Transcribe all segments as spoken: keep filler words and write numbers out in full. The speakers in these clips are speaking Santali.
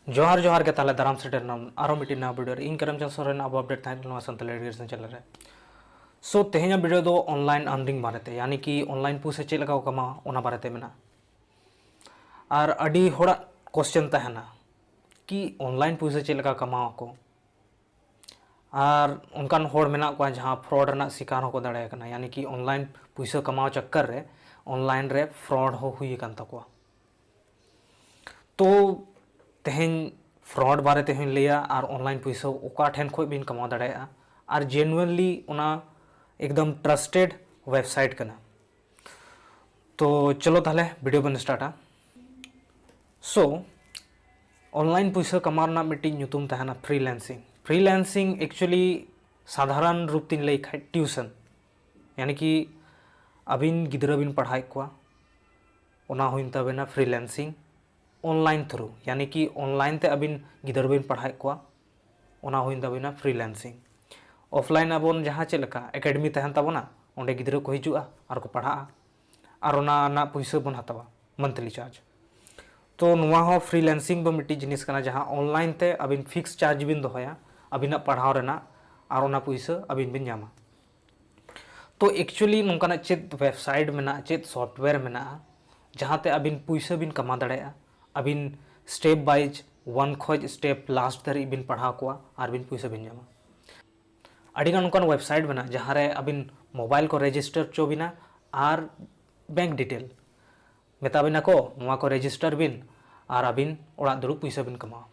ᱡᱚᱦᱟᱨ ᱡᱚᱦᱟᱨ ᱜᱮ, ᱛᱟᱦᱞᱮ ᱫᱟᱨᱟᱢ ᱥᱮᱴᱮᱨ ᱮᱱᱟ ᱟᱨᱚ ᱢᱤᱫᱴᱤᱡ ᱱᱟᱣᱟ ᱵᱷᱤᱰᱤᱭᱳ ᱨᱮ᱾ ᱤᱧ ᱠᱟᱨᱟᱢ ᱪᱟᱸᱫᱽ ᱥᱚᱨᱮᱱ, ᱟᱵᱚ ᱟᱯᱰᱮᱴ ᱛᱟᱦᱮᱸ ᱠᱟᱱᱟ ᱱᱚᱣᱟ ᱥᱟᱱᱛᱟᱲᱤ ᱮᱰᱩᱠᱮᱥᱚᱱ ᱪᱮᱱᱮᱞ ᱨᱮ᱾ ᱥᱳ ᱛᱮᱦᱮᱧᱟᱜ ᱵᱷᱤᱰᱤᱭᱳ ᱫᱚ ᱚᱱᱞᱟᱭᱤᱱ ᱟᱨᱱᱤᱝ ᱵᱟᱨᱮᱛᱮ, ᱭᱟᱱᱤ ᱠᱤ ᱚᱱᱞᱟᱭᱤᱱ ᱯᱩᱭᱥᱟᱹ ᱪᱮᱫ ᱞᱮᱠᱟ ᱠᱚ ᱠᱟᱢᱟᱣᱟ ᱚᱱᱟ ᱵᱟᱨᱮᱛᱮ ᱢᱮᱱᱟᱜᱼᱟ᱾ ᱟᱨ ᱟᱹᱰᱤ ᱦᱚᱲᱟᱜ ᱠᱚᱥᱪᱮᱱ ᱛᱟᱦᱮᱱᱟ ᱠᱤ ᱚᱱᱞᱟᱭᱤᱱ ᱯᱩᱭᱥᱟᱹ ᱪᱮᱫ ᱞᱮᱠᱟ ᱠᱟᱢᱟᱣ ᱟᱠᱚ᱾ ᱟᱨ ᱚᱱᱠᱟᱱ ᱦᱚᱲ ᱢᱮᱱᱟᱜ ᱠᱚᱣᱟ ᱡᱟᱦᱟᱸ ᱯᱷᱨᱚᱰ ᱨᱮᱱᱟᱜ ᱥᱤᱠᱟᱨ ᱦᱚᱸᱠᱚ ᱫᱟᱲᱮ ᱟᱠᱟᱱᱟ, ᱭᱟᱱᱤ ᱠᱤ ᱚᱱᱞᱟᱭᱤᱱ ᱯᱩᱭᱥᱟᱹ ᱠᱟᱢᱟᱣ ᱪᱚᱠᱠᱚᱨ ᱨᱮ ᱚᱱᱞᱟᱭᱤᱱ ᱨᱮ ᱯᱷᱨᱚᱰ ᱦᱚᱸ ᱦᱩᱭ ᱟᱠᱟᱱ ᱛᱟᱠᱚᱣᱟ᱾ ᱛᱚ ᱛᱮᱦᱮᱧ ᱯᱷᱨᱚᱰ ᱵᱟᱨᱮ ᱛᱮᱦᱚᱸᱧ ᱞᱟᱹᱭᱟ ᱟᱨ ᱚᱱᱞᱟᱭᱤᱱ ᱯᱩᱭᱥᱟᱹ ᱚᱠᱟ ᱴᱷᱮᱱ ᱠᱷᱚᱱ ᱵᱤᱱ ᱠᱟᱢᱟᱣ ᱫᱟᱲᱮᱭᱟᱜᱼᱟ, ᱟᱨ ᱡᱮᱱᱩᱭᱤᱱᱞᱤ ᱚᱱᱟ ᱮᱠᱫᱚᱢ ᱴᱨᱟᱥᱴᱮᱰ ᱣᱮᱵᱥᱟᱭᱤᱴ ᱠᱟᱱᱟ᱾ ᱛᱚ ᱪᱚᱞᱚ ᱛᱟᱦᱞᱮ ᱵᱷᱤᱰᱤᱭᱳ ᱵᱚᱱ ᱥᱴᱟᱨᱴᱟ᱾ ᱥᱳ ᱚᱱᱞᱟᱭᱤᱱ ᱯᱩᱭᱥᱟᱹ ᱠᱟᱢᱟᱣ ᱨᱮᱱᱟᱜ ᱢᱤᱫᱴᱤᱡ ᱧᱩᱛᱩᱢ ᱛᱟᱦᱮᱱᱟ ᱯᱷᱨᱤᱞᱮᱱᱥᱤᱝ᱾ ᱯᱷᱨᱤᱞᱮᱱᱥᱤᱝ ᱮᱠᱪᱩᱭᱮᱞᱤ ᱥᱟᱫᱷᱟᱨᱚᱱ ᱨᱩᱯ ᱛᱤᱧ ᱞᱟᱹᱭ ᱠᱷᱟᱡ ᱴᱤᱭᱩᱥᱚᱱ, ᱭᱟᱱᱤ ᱠᱤ ᱟᱹᱵᱤᱱ ᱜᱤᱫᱽᱨᱟᱹ ᱵᱤᱱ ᱯᱟᱲᱦᱟᱣᱮᱫ ᱠᱚᱣᱟ, ᱚᱱᱟ ᱦᱩᱭᱮᱱ ᱛᱟᱵᱮᱱᱟ ᱯᱷᱨᱤᱞᱮᱱᱥᱤᱝ᱾ ᱚᱱᱞᱟᱭᱤᱱ ᱛᱷᱨᱩ, ᱭᱟᱱᱤ ᱠᱤ ᱚᱱᱞᱟᱭᱤᱱ ᱛᱮ ᱟᱹᱵᱤᱱ ᱜᱤᱫᱽᱨᱟᱹ ᱵᱤᱱ ᱯᱟᱲᱦᱟᱣᱮᱫ ᱠᱚᱣᱟ, ᱚᱱᱟ ᱦᱩᱭᱮᱱ ᱛᱟᱵᱤᱱᱟ ᱯᱷᱨᱤᱞᱮᱱᱥᱤᱝ᱾ ᱚᱯᱷᱞᱟᱭᱤᱱ ᱟᱵᱚᱱ ᱡᱟᱦᱟᱸ ᱪᱮᱫ ᱞᱮᱠᱟ ᱮᱠᱟᱰᱮᱢᱤ ᱛᱟᱦᱮᱱ ᱛᱟᱵᱚᱱᱟ, ᱚᱸᱰᱮ ᱜᱤᱫᱽᱨᱟᱹ ᱠᱚ ᱦᱤᱡᱩᱜᱼᱟ ᱟᱨ ᱠᱚ ᱯᱟᱲᱦᱟᱜᱼᱟ, ᱟᱨ ᱚᱱᱟ ᱨᱮᱱᱟᱜ ᱯᱩᱭᱥᱟᱹ ᱵᱚᱱ ᱦᱟᱛᱟᱣᱟ, ᱢᱟᱱᱛᱷᱞᱤ ᱪᱟᱨᱡᱽ᱾ ᱛᱚ ᱱᱚᱣᱟ ᱦᱚᱸ ᱯᱷᱨᱤᱞᱮᱱᱥᱤᱝ ᱫᱚ ᱢᱤᱫᱴᱤᱡ ᱡᱤᱱᱤᱥ ᱠᱟᱱᱟ, ᱡᱟᱦᱟᱸ ᱚᱱᱞᱟᱭᱤᱱ ᱛᱮ ᱟᱹᱵᱤᱱ ᱯᱷᱤᱠᱥ ᱪᱟᱨᱡᱽ ᱵᱤᱱ ᱫᱚᱦᱚᱭᱟ ᱟᱹᱵᱤᱱᱟᱜ ᱯᱟᱲᱦᱟᱣ ᱨᱮᱱᱟᱜ, ᱟᱨ ᱚᱱᱟ ᱯᱩᱭᱥᱟᱹ ᱟᱹᱵᱤᱱ ᱵᱤᱱ ᱧᱟᱢᱟ᱾ ᱛᱚ ᱮᱠᱪᱩᱭᱮᱞᱤ ᱱᱚᱝᱠᱟᱱᱟᱜ ᱪᱮᱫ ᱣᱮᱵᱥᱟᱭᱤᱴ ᱢᱮᱱᱟᱜᱼᱟ, ᱪᱮᱫ ᱥᱚᱯᱷᱴᱣᱮᱭᱟᱨ ᱢᱮᱱᱟᱜᱼᱟ, ᱡᱟᱦᱟᱸᱛᱮ ᱟᱹᱵᱤᱱ ᱯᱩᱭᱥᱟᱹ ᱵᱤᱱ ᱠᱟᱢᱟᱣ ᱫᱟᱲᱮᱭᱟᱜᱼᱟ? ᱟᱹᱵᱤᱱ ᱥᱴᱮᱯ ᱵᱟᱭᱤᱡ ᱚᱣᱟᱱ ᱠᱷᱚᱡ ᱥᱴᱮᱯ ᱞᱟᱥᱴ ᱫᱷᱟᱹᱨᱤᱡ ᱵᱤᱱ ᱯᱟᱲᱦᱟᱣ ᱠᱚᱣᱟ ᱟᱨ ᱵᱤᱱ ᱯᱩᱭᱥᱟᱹ ᱵᱤᱱ ᱧᱟᱢᱟ᱾ ᱟᱹᱰᱤᱜᱟᱱ ᱚᱱᱠᱟᱱ ᱣᱮᱵᱥᱟᱭᱤᱴ ᱢᱮᱱᱟᱜᱼᱟ, ᱡᱟᱦᱟᱸ ᱨᱮ ᱟᱹᱵᱤᱱ ᱢᱳᱵᱟᱭᱤᱞ ᱠᱚ ᱨᱮᱡᱤᱥᱴᱟᱨ ᱦᱚᱪᱚ ᱵᱤᱱᱟ ᱟᱨ ᱵᱮᱝᱠ ᱰᱤᱴᱮᱞ ᱢᱮᱛᱟ ᱵᱤᱱᱟ ᱠᱚ, ᱱᱚᱣᱟ ᱠᱚ ᱨᱮᱡᱤᱥᱴᱟᱨ ᱵᱤᱱ ᱟᱨ ᱟᱹᱵᱤᱱ ᱚᱲᱟᱜ ᱫᱩᱲᱩᱵ ᱯᱩᱭᱥᱟᱹ ᱵᱤᱱ ᱠᱟᱢᱟᱣᱟ᱾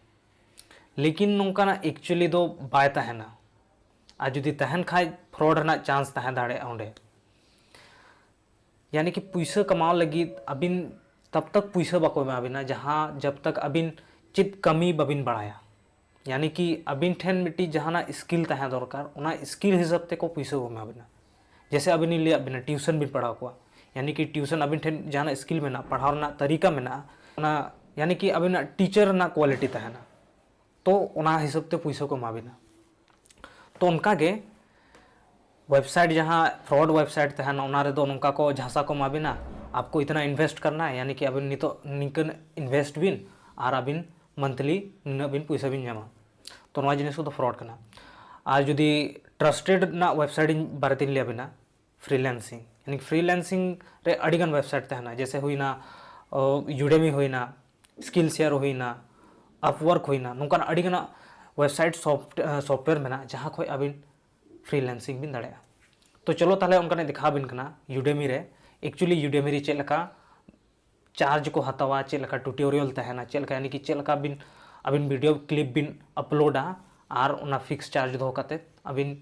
ᱞᱮᱠᱤᱱ ᱱᱚᱝᱠᱟᱱᱟᱜ ᱮᱠᱪᱩᱭᱮᱞᱤ ᱫᱚ ᱵᱟᱭ ᱛᱟᱦᱮᱱᱟ᱾ ᱟᱨ ᱡᱩᱫᱤ ᱛᱟᱦᱮᱱ ᱠᱷᱟᱡ, ᱯᱷᱨᱚᱰ ᱨᱮᱱᱟᱜ ᱪᱟᱱᱥ ᱛᱟᱦᱮᱸ ᱫᱟᱲᱮᱭᱟᱜᱼᱟ ᱚᱸᱰᱮ᱾ ᱭᱟᱱᱤ ᱠᱤ ᱯᱩᱭᱥᱟᱹ ᱠᱟᱢᱟᱣ ᱞᱟᱹᱜᱤᱫ ᱟᱹᱵᱤᱱ ᱛᱟᱵ ᱛᱟᱠ ᱯᱩᱭᱥᱟᱹ ᱵᱟᱠᱚ ᱮᱢᱟ ᱵᱤᱱᱟ, ᱡᱟᱦᱟᱸ ᱡᱟᱵ ᱛᱟᱠ ᱟᱹᱵᱤᱱ ᱪᱮᱫ ᱠᱟᱹᱢᱤ ᱵᱟᱵᱤᱱ ᱵᱟᱲᱟᱭᱟ᱾ ᱭᱟᱱᱤ ᱠᱤ ᱟᱹᱵᱤᱱ ᱴᱷᱮᱱ ᱢᱤᱫᱴᱤᱡ ᱡᱟᱦᱟᱱᱟᱜ ᱥᱠᱤᱞ ᱛᱟᱦᱮᱸ ᱫᱚᱨᱠᱟᱨ, ᱚᱱᱟ ᱥᱠᱤᱞ ᱦᱤᱥᱟᱹᱵ ᱛᱮᱠᱚ ᱯᱩᱭᱥᱟᱹ ᱠᱚ ᱮᱢᱟ ᱵᱤᱱᱟ᱾ ᱡᱮᱥᱮ ᱟᱹᱵᱤᱱ ᱞᱤᱧ ᱞᱟᱹᱭᱟᱫ ᱵᱤᱱᱟ, ᱴᱤᱭᱩᱥᱚᱱ ᱵᱤᱱ ᱯᱟᱲᱦᱟᱣ ᱠᱚᱣᱟ, ᱭᱟᱱᱤ ᱠᱤ ᱴᱤᱭᱩᱥᱚᱱ ᱟᱹᱵᱤᱱ ᱴᱷᱮᱱ ᱡᱟᱦᱟᱱᱟᱜ ᱥᱠᱤᱞ ᱢᱮᱱᱟᱜᱼᱟ, ᱯᱟᱲᱦᱟᱣ ᱨᱮᱱᱟᱜ ᱛᱟᱹᱨᱤᱠᱟ ᱢᱮᱱᱟᱜᱼᱟ, ᱚᱱᱟ ᱭᱟᱱᱤ ᱠᱤ ᱟᱹᱵᱤᱱᱟᱜ ᱴᱤᱪᱟᱨ ᱨᱮᱱᱟᱜ ᱠᱳᱣᱟᱞᱤᱴᱤ ᱛᱟᱦᱮᱱᱟ, ᱛᱚ ᱚᱱᱟ ᱦᱤᱥᱟᱹᱵ ᱛᱮ ᱯᱩᱭᱥᱟᱹ ᱠᱚ ᱮᱢᱟ ᱵᱤᱱᱟ᱾ ᱛᱚ ᱚᱱᱠᱟ ᱜᱮ ᱣᱮᱵᱥᱟᱭᱤᱴ, ᱡᱟᱦᱟᱸ ᱯᱷᱨᱚᱰ ᱣᱮᱵᱥᱟᱭᱤᱴ ᱛᱟᱦᱮᱱᱟ, ᱚᱱᱟ ᱨᱮᱫᱚ ᱱᱚᱝᱠᱟ ᱠᱚ ᱡᱷᱟᱥᱟ ᱠᱚ ᱮᱢᱟ ᱵᱤᱱᱟ, "ᱟᱯᱠᱳ ᱤᱛᱱᱟ ᱤᱱᱵᱷᱮᱥᱴ ᱠᱟᱨᱱᱟ ᱦᱟᱭ", ᱭᱟᱱᱤ ᱠᱤ ᱟᱹᱵᱤᱱ ᱱᱤᱛᱚᱜ ᱱᱤᱝᱠᱟᱹᱱ ᱤᱱᱵᱷᱮᱥᱴ ᱵᱤᱱ ᱟᱨ ᱟᱹᱵᱤᱱ monthly ᱱᱤᱱᱟᱹᱜ ᱵᱤᱱ ᱯᱚᱭᱥᱟ ᱵᱤᱱ ᱧᱟᱢᱟ᱾ ᱛᱚ ᱱᱚᱣᱟ ᱡᱤᱱᱤᱥ ᱠᱚᱫᱚ fraud ᱠᱟᱱᱟ᱾ ᱟᱨ ᱡᱩᱫᱤ trusted ᱨᱮᱱᱟᱜ website ᱤᱧ ᱵᱟᱨᱮᱛᱤᱧ ᱞᱟᱹᱭ ᱟᱵᱤᱱᱟ, freelancing, ᱭᱟᱱᱤ freelancing ᱨᱮ ᱟᱹᱰᱤᱜᱟᱱ website ᱛᱟᱦᱮᱱᱟ, ᱡᱮᱭᱥᱮ ᱦᱩᱭᱱᱟ Udemy, ᱦᱩᱭᱱᱟ Skillshare, ᱦᱩᱭᱱᱟ Upwork, ᱦᱩᱭᱱᱟ, ᱱᱚᱝᱠᱟᱱ ᱟᱹᱰᱤᱜᱟᱱᱟᱜ website soft software ᱢᱮᱱᱟᱜᱼᱟ, ᱡᱟᱦᱟᱸ ᱠᱷᱚᱱ ᱟᱹᱵᱤᱱ freelancing ᱵᱤᱱ ᱫᱟᱲᱮᱭᱟᱜᱼᱟ᱾ ᱛᱚ ᱪᱚᱞᱚ ᱛᱟᱦᱚᱞᱮ ᱚᱱᱠᱟᱱᱟᱜ ᱫᱮᱠᱷᱟᱣ ᱟᱵᱤᱱ ᱠᱟᱱᱟ Udemy ᱨᱮ᱾ Actually Udemy ᱨᱮ ᱪᱮᱫ ᱞᱮᱠᱟ charge ᱠᱚ ᱦᱟᱛᱟᱣᱟ, ᱪᱮᱫ ᱞᱮᱠᱟ tutorial ᱛᱟᱦᱮᱱᱟ, ᱪᱮᱫ ᱞᱮᱠᱟ, ᱭᱟᱱᱤ ᱠᱤ ᱪᱮᱫ ᱞᱮᱠᱟ ᱵᱤᱱ, ᱟᱹᱵᱤᱱ video clip ᱵᱤᱱ uploadᱟ ᱟᱨ ᱚᱱᱟ fix charge ᱫᱚᱦᱚ ᱠᱟᱛᱮ ᱟᱹᱵᱤᱱ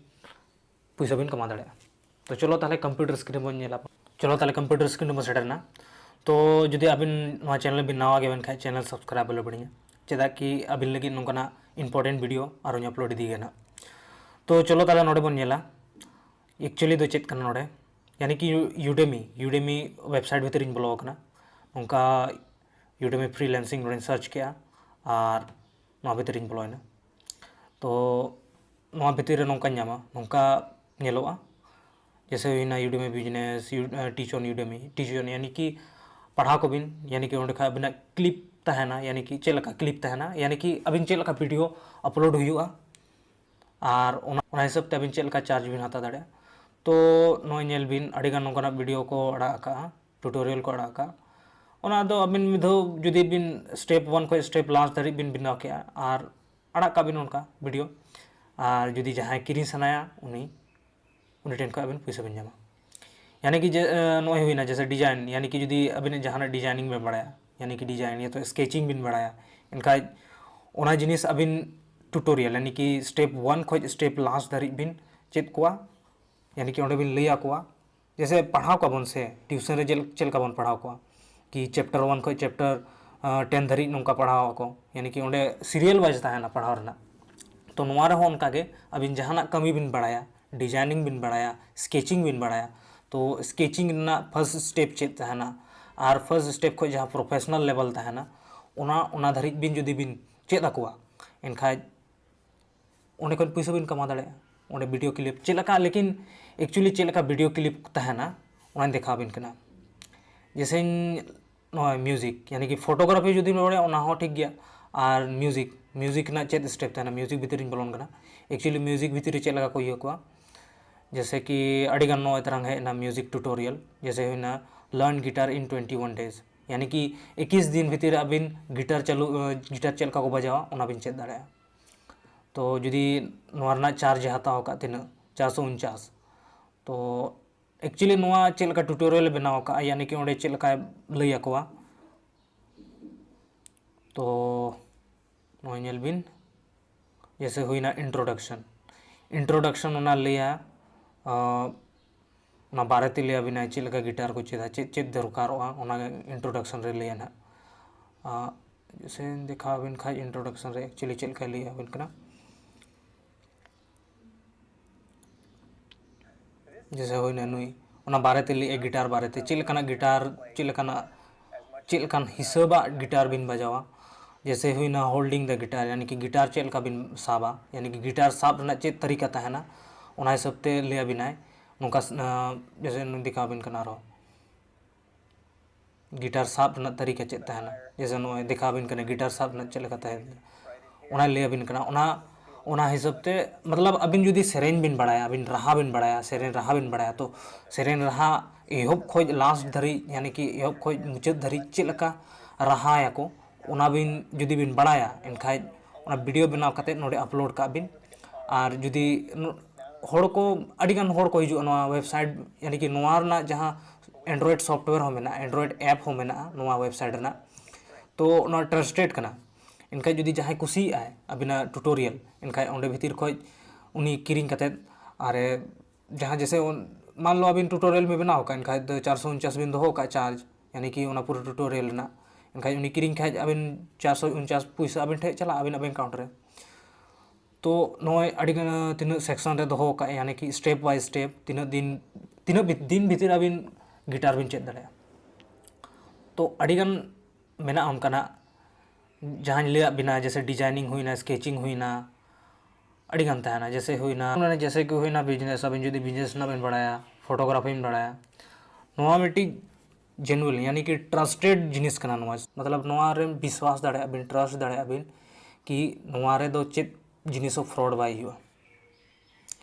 ᱯᱩᱭᱥᱟᱹ ᱵᱤᱱ ᱠᱟᱢᱟᱣ ᱫᱟᱲᱮᱭᱟᱜᱼᱟ᱾ ᱛᱚ ᱪᱚᱞᱚ ᱛᱟᱦᱚᱞᱮ computer screen ᱵᱚᱱ ᱧᱮᱞᱟ᱾ ᱪᱚᱞᱚ ᱛᱟᱦᱚᱞᱮ computer screen ᱨᱮᱵᱚᱱ ᱥᱮᱴᱮᱨ ᱮᱱᱟ᱾ ᱛᱚ ᱡᱩᱫᱤ ᱟᱹᱵᱤᱱ ᱱᱚᱣᱟ channel ᱵᱤᱱ ᱱᱟᱣᱟ ᱜᱮᱭᱟ ᱢᱮᱱᱠᱷᱟᱱ channel subscribe ᱟᱞᱚ ᱵᱤᱱ ᱦᱤᱲᱤᱧᱟ, ᱪᱮᱫᱟᱜ ᱠᱤ ᱟᱹᱵᱤᱱ ᱞᱟᱹᱜᱤᱫ ᱱᱚᱝᱠᱟᱱᱟᱜ important video ᱟᱨᱚᱧ upload ᱤᱫᱤᱭᱟ ᱱᱟᱜ᱾ ᱛᱚ ᱪᱚᱞᱚ ᱛᱟᱦᱚᱞᱮ ᱱᱚᱰᱮ ᱵᱚᱱ ᱧᱮᱞᱟ actually ᱫᱚ ᱪᱮᱫ ᱠᱟᱱᱟ ᱱᱚᱰᱮ, ᱭᱟᱱᱤ ᱠᱤ Udemy, Udemy website ᱵᱷᱤᱛᱨᱤᱧ ᱵᱚᱞᱚ ᱟᱠᱟᱱᱟ᱾ ᱱᱚᱝᱠᱟ Udemy freelancing ᱱᱚᱰᱮᱧ search ᱠᱮᱜᱼᱟ ᱟᱨ ᱱᱚᱣᱟ ᱵᱷᱤᱛᱨᱤᱧ ᱵᱚᱞᱚᱭᱮᱱᱟ᱾ ᱛᱚ ᱱᱚᱣᱟ ᱵᱷᱤᱛᱤᱨ ᱨᱮ ᱱᱚᱝᱠᱟᱧ ᱧᱟᱢᱟ, ᱱᱚᱝᱠᱟ ᱧᱮᱞᱚᱜᱼᱟ᱾ ᱡᱮᱭᱥᱮ ᱦᱩᱭᱱᱟ Udemy Business, ᱭᱩ-, ᱮ, Teach on Udemy, Teach on, ᱭᱟᱱᱤ ᱠᱤ ᱯᱟᱲᱦᱟᱣ ᱠᱚᱵᱤᱱ, ᱭᱟᱱᱤ ᱠᱤ ᱚᱸᱰᱮ ᱠᱷᱚᱱ ᱟᱵᱤᱱᱟᱜ clip ᱛᱟᱦᱮᱱᱟ, ᱭᱟᱱᱤ ᱠᱤ ᱪᱮᱫ ᱞᱮᱠᱟ clip ᱛᱟᱦᱮᱱᱟ, ᱭᱟᱱᱤ ᱠᱤ ᱟᱵᱤᱱ ᱪᱮᱫ ᱞᱮᱠᱟ video upload ᱦᱩᱭᱩᱜᱼᱟ, ᱟᱨ ᱚᱱᱟ, ᱚᱱᱟ ᱦᱤᱥᱟᱹᱵ ᱛᱮ ᱟᱵᱤᱱ ᱪᱮᱫ ᱞᱮᱠᱟ charge ᱵᱤᱱ ᱦᱟᱛᱟᱣ ᱫᱟᱲᱮᱭᱟᱜᱼᱟ᱾ ᱛᱚ ᱱᱚᱜᱼᱚᱭ ᱧᱮᱞ ᱵᱤᱱ, ᱟᱹᱰᱤᱜᱟᱱ ᱱᱚᱝᱠᱟᱱᱟᱜ video ᱠᱚ ᱟᱲᱟᱜ ᱟᱠᱟᱜᱼᱟ, tutorial ᱠᱚ ᱟᱲᱟᱜ ᱟᱠᱟᱜᱼᱟ᱾ ᱚᱱᱟ ᱫᱚ ᱟᱵᱤᱱ ᱢᱤᱫ ᱫᱷᱟᱣ ᱡᱩᱫᱤ ᱵᱤᱱ step one ᱠᱷᱚᱱ step last ᱫᱷᱟᱹᱨᱤᱡ ᱵᱤᱱ ᱵᱮᱱᱟᱣ ᱠᱮᱜᱼᱟ ᱟᱨ ᱟᱲᱟᱜ ᱠᱟᱜ ᱵᱤᱱ ᱚᱱᱠᱟ video᱾ ᱟᱨ ᱡᱩᱫᱤ ᱡᱟᱦᱟᱸᱭ ᱠᱤᱨᱤᱧ ᱥᱟᱱᱟᱭᱟ ᱩᱱᱤ, ᱩᱱᱤ ᱴᱷᱮᱱ ᱠᱷᱚᱱ ᱟᱵᱤᱱ ᱯᱩᱭᱥᱟᱹ ᱵᱤᱱ ᱧᱟᱢᱟ᱾ ᱭᱟᱱᱤ ᱠᱤ ᱡᱮ, ᱮ, ᱱᱚᱜᱼᱚᱭ ᱦᱩᱭᱱᱟ ᱡᱮᱭᱥᱮ design, ᱭᱟᱱᱤ ᱠᱤ ᱡᱩᱫᱤ ᱟᱵᱤᱱ ᱡᱟᱦᱟᱱᱟᱜ designing ᱵᱤᱱ ᱵᱟᱲᱟᱭᱟ, ᱭᱟᱱᱤ ᱠᱤ design ᱭᱟ ᱛᱚ sketching ᱵᱤᱱ ᱵᱟᱲᱟᱭᱟ, ᱮᱱᱠᱷᱟᱡ ᱚᱱᱟ ᱡᱤᱱᱤᱥ ᱟᱵᱤᱱ tutorial ᱭᱟᱱᱤ ᱠᱤ step one ᱠᱷᱚᱱ step last ᱫᱷᱟᱹᱨᱤᱡ ᱵᱤᱱ ᱪᱮᱫ ᱠᱚᱣᱟ, ᱭᱟᱱᱤ ᱠᱤ ᱚᱸᱰᱮ ᱵᱤᱱ ᱞᱟᱹᱭ ᱟᱠᱚᱣᱟ᱾ ᱡᱮᱭᱥᱮ ᱯᱟᱲᱦᱟᱣ ᱠᱚᱣᱟ ᱵᱚᱱ ᱥᱮ tuition ᱨᱮ ᱪᱮᱫ, ᱪᱮᱫ ᱞᱮᱠᱟ ᱵᱚᱱ ᱯᱟᱲᱦᱟᱣ ᱠᱚᱣᱟ, ᱠᱤ chapter one ᱠᱷᱚᱱ chapter ten ᱫᱷᱟᱹᱨᱤᱡ ᱱᱚᱝᱠᱟ ᱯᱟᱲᱦᱟᱣ ᱟᱠᱚ, ᱭᱟᱱᱤ ᱠᱤ ᱚᱸᱰᱮ serial wise ᱛᱟᱦᱮᱱᱟ ᱯᱟᱲᱦᱟᱣ ᱨᱮᱱᱟᱜ᱾ ᱛᱚ ᱱᱚᱣᱟ ᱨᱮᱦᱚᱸ ᱚᱱᱠᱟ ᱜᱮ ᱟᱹᱵᱤᱱ ᱡᱟᱦᱟᱱᱟᱜ ᱠᱟᱹᱢᱤ ᱵᱤᱱ ᱵᱟᱲᱟᱭᱟ, designing ᱵᱤᱱ ᱵᱟᱲᱟᱭᱟ, sketching ᱵᱤᱱ ᱵᱟᱲᱟᱭᱟ, ᱛᱚ sketching ᱨᱮᱱᱟᱜ first step ᱪᱮᱫ ᱛᱟᱦᱮᱱᱟ ᱟᱨ first step ᱠᱷᱚᱱ ᱡᱟᱦᱟᱸ professional level ᱛᱟᱦᱮᱱᱟ, ᱚᱱᱟ, ᱚᱱᱟ ᱫᱷᱟᱹᱨᱤᱡ ᱵᱤᱱ ᱡᱩᱫᱤ ᱵᱤᱱ ᱪᱮᱫ ᱟᱠᱚᱣᱟ, ᱮᱱᱠᱷᱟᱡ ᱚᱸᱰᱮ ᱠᱷᱚᱱ ᱯᱩᱭᱥᱟᱹ ᱵᱤᱱ ᱠᱟᱢᱟᱣ ᱫᱟᱲᱮᱭᱟᱜᱼᱟ᱾ ᱚᱸᱰᱮ video clip ᱪᱮᱫ ᱞᱮᱠᱟ, ᱞᱮᱠᱤᱱ actually ᱪᱮᱫ ᱞᱮᱠᱟ video clip ᱛᱟᱦᱮᱱᱟ, ᱚᱱᱟᱧ ᱫᱮᱠᱷᱟᱣ ᱟᱵᱤᱱ ᱠᱟᱱᱟ᱾ ᱡᱮᱭᱥᱮ ᱱᱚᱜᱼᱚᱭ music, ᱭᱟᱱᱤ ᱠᱤ photography ᱡᱩᱫᱤ ᱵᱤᱱ ᱵᱟᱲᱟᱭᱟ, ᱚᱱᱟ ᱦᱚᱸ ᱴᱷᱤᱠ ᱜᱮᱭᱟ᱾ ᱟᱨ ᱢᱤᱭᱩᱡᱤᱠ, ᱢᱤᱭᱩᱡᱤᱠ ᱨᱮᱱᱟᱜ ᱪᱮᱫ ᱥᱴᱮᱯ ᱛᱟᱦᱮᱱᱟ, ᱢᱤᱭᱩᱡᱤᱠ ᱵᱷᱤᱛᱤᱨ ᱨᱤᱧ ᱵᱚᱞᱚᱱ ᱠᱟᱱᱟ᱾ ᱮᱠᱪᱩᱭᱮᱞᱤ ᱢᱤᱭᱩᱡᱤᱠ ᱵᱷᱤᱛᱤᱨ ᱨᱮ ᱪᱮᱫ ᱞᱮᱠᱟ ᱠᱚ ᱤᱭᱟᱹ ᱠᱚᱣᱟ, ᱡᱮᱭᱥᱮ ᱠᱤ ᱟᱹᱰᱤ ᱜᱟᱱ ᱱᱚᱜᱼᱚᱭ ᱛᱟᱨᱟᱝ ᱦᱮᱡ ᱮᱱᱟ ᱢᱤᱭᱩᱡᱤᱠ ᱴᱩᱴᱳᱨᱤᱭᱟᱞ, ᱡᱮᱭᱥᱮ ᱦᱩᱭᱱᱟ learn guitar in twenty one days, ᱭᱟᱱᱤ ᱠᱤ ᱮᱠᱤᱥ ᱫᱤᱱ ᱵᱷᱤᱛᱤᱨ ᱨᱮ ᱟᱹᱵᱤᱱ ᱜᱤᱴᱟᱨ ᱪᱟᱹᱞᱩ, ᱜᱤᱴᱟᱨ ᱪᱮᱫ ᱞᱮᱠᱟ ᱠᱚ ᱵᱟᱡᱟᱣᱟ ᱚᱱᱟ ᱵᱤᱱ ᱪᱮᱫ ᱫᱟᱲᱮᱭᱟᱜᱼᱟ᱾ ᱛᱚ ᱡᱩᱫᱤ ᱱᱚᱣᱟ ᱨᱮᱱᱟᱜ ᱪᱟᱨᱡᱽ ᱮ ᱦᱟᱛᱟᱣ ᱟᱠᱟᱫ ᱛᱤᱱᱟᱹᱜ, ᱪᱟᱨᱥᱚ ᱩᱱᱪᱟᱥ᱾ ᱛᱚ ᱮᱠᱪᱩᱭᱮᱞᱤ ᱱᱚᱣᱟ ᱪᱮᱫ ᱞᱮᱠᱟ ᱴᱩᱴᱳᱨᱤᱭᱟᱞ ᱮ ᱵᱮᱱᱟᱣ ᱟᱠᱟᱫᱼᱟ, ᱭᱟᱱᱤ ᱠᱤ ᱚᱸᱰᱮ ᱪᱮᱫ ᱞᱮᱠᱟᱭ ᱞᱟᱹᱭ ᱟᱠᱚᱣᱟ, ᱛᱚ ᱱᱚᱜᱼᱚᱭ ᱧᱮᱞ ᱵᱤᱱ, ᱡᱮᱭᱥᱮ ᱦᱩᱭᱱᱟ ᱤᱱᱴᱨᱳᱰᱟᱠᱥᱚᱱ᱾ ᱤᱱᱴᱨᱳᱰᱟᱠᱥᱚᱱ ᱚᱱᱟ ᱞᱟᱹᱭᱟ, ᱟᱸ, ᱚᱱᱟ ᱵᱟᱨᱮᱛᱮ ᱞᱟᱹᱭ ᱟᱵᱤᱱᱟᱭ ᱪᱮᱫ ᱞᱮᱠᱟ ᱜᱤᱴᱟᱨ ᱠᱚ ᱪᱮᱫᱟ, ᱪᱮᱫ ᱪᱮᱫ ᱫᱚᱨᱠᱟᱨᱚᱜᱼᱟ, ᱚᱱᱟ ᱤᱱᱴᱨᱳᱰᱟᱠᱥᱚᱱ ᱨᱮ ᱞᱟᱹᱭᱟ ᱱᱟᱦᱟᱜ᱾ ᱟᱸ, ᱡᱮᱭᱥᱮ ᱫᱮᱠᱷᱟᱣ ᱟᱵᱤᱱ ᱠᱷᱟᱡ ᱤᱱᱴᱨᱳᱰᱟᱠᱥᱚᱱ ᱨᱮ ᱮᱠᱪᱩᱭᱮᱞᱤ ᱪᱮᱫ ᱞᱮᱠᱟᱭ ᱞᱟᱹᱭ ᱟᱵᱤᱱ ᱠᱟᱱᱟ᱾ ᱡᱮᱭᱥᱮ ᱦᱩᱭᱱᱟ ᱱᱩᱭ, ᱚᱱᱟ ᱵᱟᱨᱮᱛᱮ ᱞᱟᱹᱭᱮᱫᱼᱟ, ᱜᱤᱴᱟᱨ ᱵᱟᱨᱮᱛᱮ, ᱪᱮᱫ ᱞᱮᱠᱟᱱᱟᱜ ᱜᱤᱴᱟᱨ, ᱪᱮᱫ ᱞᱮᱠᱟᱱᱟᱜ, ᱪᱮᱫ ᱞᱮᱠᱟᱱ ᱦᱤᱥᱟᱹᱵᱟᱜ ᱜᱤᱴᱟᱨ ᱵᱤᱱ ᱵᱟᱡᱟᱣᱟ᱾ ᱡᱮᱭᱥᱮ ᱦᱩᱭᱱᱟ holding the guitar, ᱭᱟᱱᱤ ᱠᱤ ᱜᱤᱴᱟᱨ ᱪᱮᱫ ᱞᱮᱠᱟ ᱵᱤᱱ ᱥᱟᱵᱟ, ᱭᱟᱱᱤ ᱠᱤ ᱜᱤᱴᱟᱨ ᱥᱟᱵ ᱨᱮᱱᱟᱜ ᱪᱮᱫ ᱛᱟᱹᱨᱤᱠᱟ ᱛᱟᱦᱮᱱᱟ, ᱚᱱᱟ ᱦᱤᱥᱟᱹᱵ ᱛᱮ ᱞᱟᱹᱭ ᱟᱵᱤᱱᱟᱭ᱾ ᱱᱚᱝᱠᱟ ᱥ-, ᱟᱸ, ᱡᱮᱭᱥᱮ ᱱᱩᱭ ᱫᱮᱠᱷᱟᱣ ᱟᱵᱤᱱ ᱠᱟᱱᱟ ᱟᱨᱦᱚᱸ᱾ ᱜᱤᱴᱟᱨ ᱥᱟᱵ ᱨᱮᱱᱟᱜ ᱛᱟᱹᱨᱤᱠᱟ ᱪᱮᱫ ᱛᱟᱦᱮᱱᱟ, ᱡᱮᱭᱥᱮ ᱱᱚᱜᱼᱚᱭ ᱫᱮᱠᱷᱟᱣ ᱟᱵᱤᱱ ᱠᱟᱱᱟ ᱜᱤᱴᱟᱨ ᱥᱟᱵ ᱨᱮᱱᱟᱜ ᱪᱮᱫ ᱞᱮᱠᱟ ᱛᱟᱦᱮᱱᱟ, ᱚᱱᱟᱭ ᱞᱟᱹᱭ ᱟᱵᱤᱱ ᱠᱟᱱᱟ᱾ ᱚᱱᱟ, ᱚᱱᱟ ᱦᱤᱥᱟᱹᱵ ᱛᱮ, ᱢᱚᱛᱞᱚᱵ, ᱟᱹᱵᱤᱱ ᱡᱩᱫᱤ ᱥᱮᱨᱮᱧ ᱵᱤᱱ ᱵᱟᱲᱟᱭᱟ, ᱟᱹᱵᱤᱱ ᱨᱟᱦᱟ ᱵᱤᱱ ᱵᱟᱲᱟᱭᱟ, ᱥᱮᱨᱮᱧ ᱨᱟᱦᱟ ᱵᱤᱱ ᱵᱟᱲᱟᱭᱟ, ᱛᱚ ᱥᱮᱨᱮᱧ ᱨᱟᱦᱟ ᱮᱦᱚᱵ ᱠᱷᱚᱡ ᱞᱟᱥᱴ ᱫᱷᱟᱹᱨᱤᱡ, ᱭᱟᱱᱤ ᱠᱤ ᱮᱦᱚᱵ ᱠᱷᱚᱡ ᱢᱩᱪᱟᱹᱫ ᱫᱷᱟᱹᱨᱤᱡ ᱪᱮᱫ ᱞᱮᱠᱟ ᱨᱟᱦᱟᱭᱟᱠᱚ, ᱚᱱᱟ ᱵᱤᱱ ᱡᱩᱫᱤ ᱵᱤᱱ ᱵᱟᱲᱟᱭᱟ, ᱮᱱᱠᱷᱟᱡ ᱚᱱᱟ ᱵᱷᱤᱰᱤᱭᱳ ᱵᱮᱱᱟᱣ ᱠᱟᱛᱮᱫ ᱱᱚᱰᱮ ᱟᱯᱞᱳᱰ ᱠᱟᱜ ᱵᱤᱱ᱾ ᱟᱨ ᱡᱩᱫᱤ ᱱᱚ-, ᱦᱚᱲ ᱠᱚ, ᱟᱹᱰᱤᱜᱟᱱ ᱦᱚᱲ ᱠᱚ ᱦᱤᱡᱩᱜᱼᱟ ᱱᱚᱣᱟ ᱣᱮᱵᱽᱥᱟᱭᱤᱴ, ᱭᱟᱱᱤ ᱠᱤ ᱱᱚᱣᱟ ᱨᱮᱱᱟᱜ ᱡᱟᱦᱟᱸ Android software ᱦᱚᱸ ᱢᱮᱱᱟᱜᱼᱟ, Android app ᱦᱚᱸ ᱢᱮᱱᱟᱜᱼᱟ ᱱᱚᱣᱟ ᱣᱮᱵᱽᱥᱟᱭᱤᱴ ᱨᱮᱱᱟᱜ᱾ ᱛᱚ ᱱᱚᱣᱟ ᱴᱨᱟᱱᱥᱞᱮᱴ ᱠᱟᱱᱟ᱾ ᱮᱱᱠᱷᱟᱡ ᱡᱩᱫᱤ ᱡᱟᱦᱟᱸᱭ ᱠᱩᱥᱤᱭᱟᱜᱼᱟᱭ ᱟᱹᱵᱤᱱᱟᱜ ᱴᱩᱴᱳᱨᱤᱭᱟᱞ, ᱮᱱᱠᱷᱟᱡ ᱚᱸᱰᱮ ᱵᱷᱤᱛᱤᱨ ᱠᱷᱚᱡ ᱩᱱᱤ ᱠᱤᱨᱤᱧ ᱠᱟᱛᱮᱫ, ᱟᱨᱮ ᱡᱟᱦᱟᱸ ᱡᱮᱥᱮ ᱩᱱ-, ᱢᱟᱱ ᱞᱚ ᱟᱹᱵᱤᱱ ᱴᱩᱴᱳᱨᱤᱭᱟᱞ ᱵᱤᱱ ᱵᱮᱱᱟᱣ ᱟᱠᱟᱫ, ᱮᱱᱠᱷᱟᱡ ᱫᱚ ᱪᱟᱨᱥᱚ ᱩᱱᱪᱟᱥ ᱵᱤᱱ ᱫᱚᱦᱚ ᱟᱠᱟᱫ ᱪᱟᱨᱡᱽ, ᱭᱟᱱᱤ ᱠᱤ ᱚᱱᱟ ᱯᱩᱨᱟᱹ ᱴᱩᱴᱳᱨᱤᱭᱟᱞ ᱨᱮᱱᱟᱜ, ᱮᱱᱠᱷᱟᱡ ᱩᱱᱤ ᱠᱤᱨᱤᱧ ᱠᱷᱟᱡ ᱟᱹᱵᱤᱱ ᱪᱟᱨᱥᱚ ᱩᱱᱪᱟᱥ ᱯᱩᱭᱥᱟᱹ ᱟᱹᱵᱤᱱ ᱴᱷᱮᱡ ᱪᱟᱞᱟᱜᱼᱟ ᱟᱹᱵᱤᱱᱟᱜ ᱵᱮᱝᱠ ᱮᱠᱟᱣᱩᱱᱴ ᱨᱮ᱾ ᱛᱚ ᱱᱚᱜᱼᱚᱭ ᱟᱹᱰᱤ ᱜᱟᱱ ᱛᱤᱱᱟᱹᱜ ᱥᱮᱠᱥᱚᱱ ᱨᱮ ᱫᱚᱦᱚ ᱟᱠᱟᱫ, ᱭᱟᱱᱤ ᱠᱤ step by step ᱛᱤᱱᱟᱹᱜ ᱫᱤᱱ, ᱛᱤᱱᱟᱹᱜ ᱵᱷᱤ-, ᱫᱤᱱ ᱵᱷᱤᱛᱤᱨ ᱟᱹᱵᱤᱱ ᱜᱤᱴᱟᱨ ᱵᱤᱱ ᱪᱮᱫ ᱫᱟᱲᱮᱭᱟᱜᱼᱟ᱾ ᱛᱚ ᱟᱹᱰᱤ ᱜᱟᱱ ᱢᱮᱱᱟᱜᱼᱟ ᱚᱱᱠᱟᱱᱟᱜ, ᱡᱟᱦᱟᱸᱧ ᱞᱟᱹᱭᱟᱫ ᱵᱤᱱᱟ, ᱡᱮᱭᱥᱮ designing ᱦᱩᱭᱱᱟ, sketching ᱦᱩᱭᱱᱟ, ᱟᱹᱰᱤ ᱜᱟᱱ ᱛᱟᱦᱮᱱᱟ᱾ ᱡᱮᱭᱥᱮ ᱦᱩᱭᱱᱟ, ᱢᱟᱱᱮ ᱡᱮᱭᱥᱮ ᱠᱤ ᱦᱩᱭᱱᱟ business, ᱟᱹᱵᱤᱱ ᱡᱩᱫᱤ business ᱨᱮᱱᱟᱜ ᱵᱤᱱ ᱵᱟᱲᱟᱭᱟ, photography ᱵᱤᱱ ᱵᱟᱲᱟᱭᱟ, ᱱᱚᱣᱟ ᱢᱤᱫᱴᱤᱡ genuine ᱭᱟᱱᱤ ᱠᱤ trusted ᱡᱤᱱᱤᱥ ᱠᱟᱱᱟ ᱱᱚᱣᱟ᱾ ᱢᱚᱛᱞᱚᱵ ᱱᱚᱣᱟ ᱨᱮ ᱵᱤᱥᱣᱟᱥ ᱫᱟᱲᱮᱭᱟᱜᱼᱟ ᱵᱤᱱ, trust ᱫᱟᱲᱮᱭᱟᱜᱼᱟ ᱵᱤᱱ ᱠᱤ ᱱᱚᱣᱟ ᱨᱮᱫᱚ ᱪᱮᱫ ᱡᱤᱱᱤᱥ ᱦᱚᱸ fraud ᱵᱟᱭ ᱦᱩᱭᱩᱜᱼᱟ᱾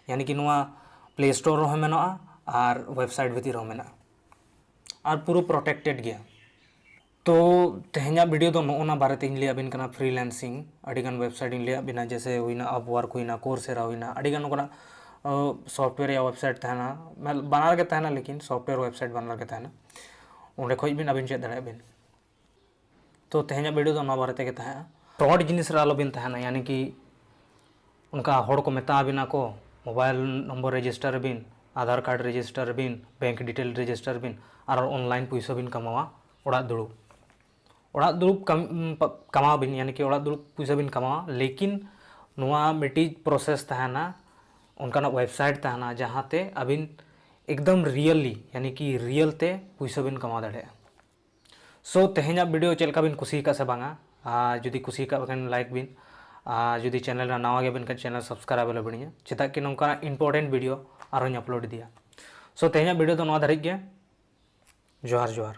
ᱭᱟᱱᱤ ᱠᱤ ᱱᱚᱣᱟ Play Store ᱨᱮᱦᱚᱸ ᱢᱮᱱᱟᱜᱼᱟ ᱟᱨ website ᱵᱷᱤᱛᱤᱨ ᱨᱮᱦᱚᱸ ᱢᱮᱱᱟᱜᱼᱟ ᱟᱨ ᱯᱩᱨᱟᱹ protected ᱜᱮᱭᱟ᱾ ᱛᱚ ᱛᱮᱦᱮᱧᱟᱜ video ᱫᱚ ᱱᱚᱜᱼᱚ ᱱᱟ ᱵᱟᱨᱮ ᱛᱮᱧ ᱞᱟᱹᱭ ᱟᱵᱤᱱ ᱠᱟᱱᱟ, freelancing᱾ ᱟᱹᱰᱤᱜᱟᱱ website ᱤᱧ ᱞᱟᱹᱭᱟᱫ ᱵᱤᱱᱟ, ᱡᱮᱭᱥᱮ ᱦᱩᱭᱱᱟ Upwork, ᱦᱩᱭᱱᱟ Coursera, ᱦᱩᱭᱱᱟ ᱟᱹᱰᱤᱜᱟᱱ ᱚᱱᱠᱟᱱᱟᱜ software ᱨᱮᱭᱟᱜ website ᱛᱟᱦᱮᱱᱟ, ᱢᱮᱱ- ᱵᱟᱱᱟᱨ ᱜᱮ ᱛᱟᱦᱮᱱᱟ, ᱞᱮᱠᱤᱱ software website ᱵᱟᱱᱟᱨ ᱜᱮ ᱛᱟᱦᱮᱱᱟ᱾ ᱚᱸᱰᱮ ᱠᱷᱚᱡ ᱵᱤᱱ ᱟᱹᱵᱤᱱ ᱪᱮᱫ ᱫᱟᱲᱮᱭᱟᱜ ᱵᱤᱱ᱾ ᱛᱚ ᱛᱮᱦᱮᱧᱟᱜ video ᱫᱚ ᱱᱚᱣᱟ ᱵᱟᱨᱮ ᱛᱮᱜᱮ ᱛᱟᱦᱮᱸᱜᱼᱟ᱾ Fraud ᱡᱤᱱᱤᱥ ᱨᱮ ᱟᱞᱚᱵᱤᱱ ᱛᱟᱦᱮᱱᱟ, ᱭᱟᱱᱤ ᱠᱤ ᱚᱱᱠᱟ ᱦᱚᱲ ᱠᱚ ᱢᱮᱛᱟ ᱵᱤᱱᱟ ᱠᱚ, mobile number register ᱵᱤᱱ, Aadhaar card register ᱵᱤᱱ, bank detail register ᱵᱤᱱ, ᱟᱨ online ᱯᱩᱭᱥᱟᱹ ᱵᱤᱱ ᱠᱟᱢᱟᱣᱟ ᱚᱲᱟᱜ ᱫᱩᱲᱩᱵ᱾ ᱚᱲᱟᱜ ᱫᱩᱲᱩᱵ ᱠᱟᱢ- ᱯᱟ- ᱠᱟᱢᱟᱣ ᱵᱤᱱ, ᱭᱟᱱᱤ ᱠᱤ ᱚᱲᱟᱜ ᱫᱩᱲᱩᱵ ᱯᱩᱭᱥᱟᱹ ᱵᱤᱱ ᱠᱟᱢᱟᱣᱟ, ᱞᱮᱠᱤᱱ ᱱᱚᱣᱟ ᱢᱤᱫᱴᱤᱡ process ᱛᱟᱦᱮᱱᱟ, ᱚᱱᱠᱟᱱᱟᱜ website ᱛᱟᱦᱮᱱᱟ ᱡᱟᱦᱟᱸᱛᱮ ᱟᱹᱵᱤᱱ ᱮᱠᱫᱚᱢ really ᱭᱟᱱᱤ ᱠᱤ real ᱛᱮ ᱯᱩᱭᱥᱟᱹ ᱵᱤᱱ ᱠᱟᱢᱟᱣ ᱫᱟᱲᱮᱭᱟᱜᱼᱟ᱾ So ᱛᱮᱦᱮᱧᱟᱜ video ᱪᱮᱫ ᱞᱮᱠᱟ ᱵᱤᱱ ᱠᱩᱥᱤ ᱟᱠᱟᱫ ᱥᱮ ᱵᱟᱝᱟ? ᱟᱨ ᱡᱩᱫᱤ ᱠᱩᱥᱤ ᱟᱠᱟᱫ ᱠᱷᱟᱱ like ᱵᱤᱱ, ᱟᱨ ᱡᱩᱫᱤ channel ᱨᱮ ᱱᱟᱣᱟ ᱜᱮᱭᱟᱵᱤᱱ ᱠᱷᱟᱱ channel subscribe ᱟᱞᱚ ᱵᱤᱱ ᱦᱤᱲᱤᱧᱟ, ᱪᱮᱫᱟᱜ ᱠᱤ ᱱᱚᱝᱠᱟᱱᱟᱜ important video ᱟᱨᱦᱚᱸᱧ upload ᱤᱫᱤᱭᱟ᱾ So ᱛᱮᱦᱮᱧᱟᱜ video ᱫᱚ ᱱᱚᱣᱟ ᱫᱷᱟᱹᱨᱤᱡ ᱜᱮ᱾ ᱡᱚᱦᱟᱨ ᱡᱚᱦᱟᱨ᱾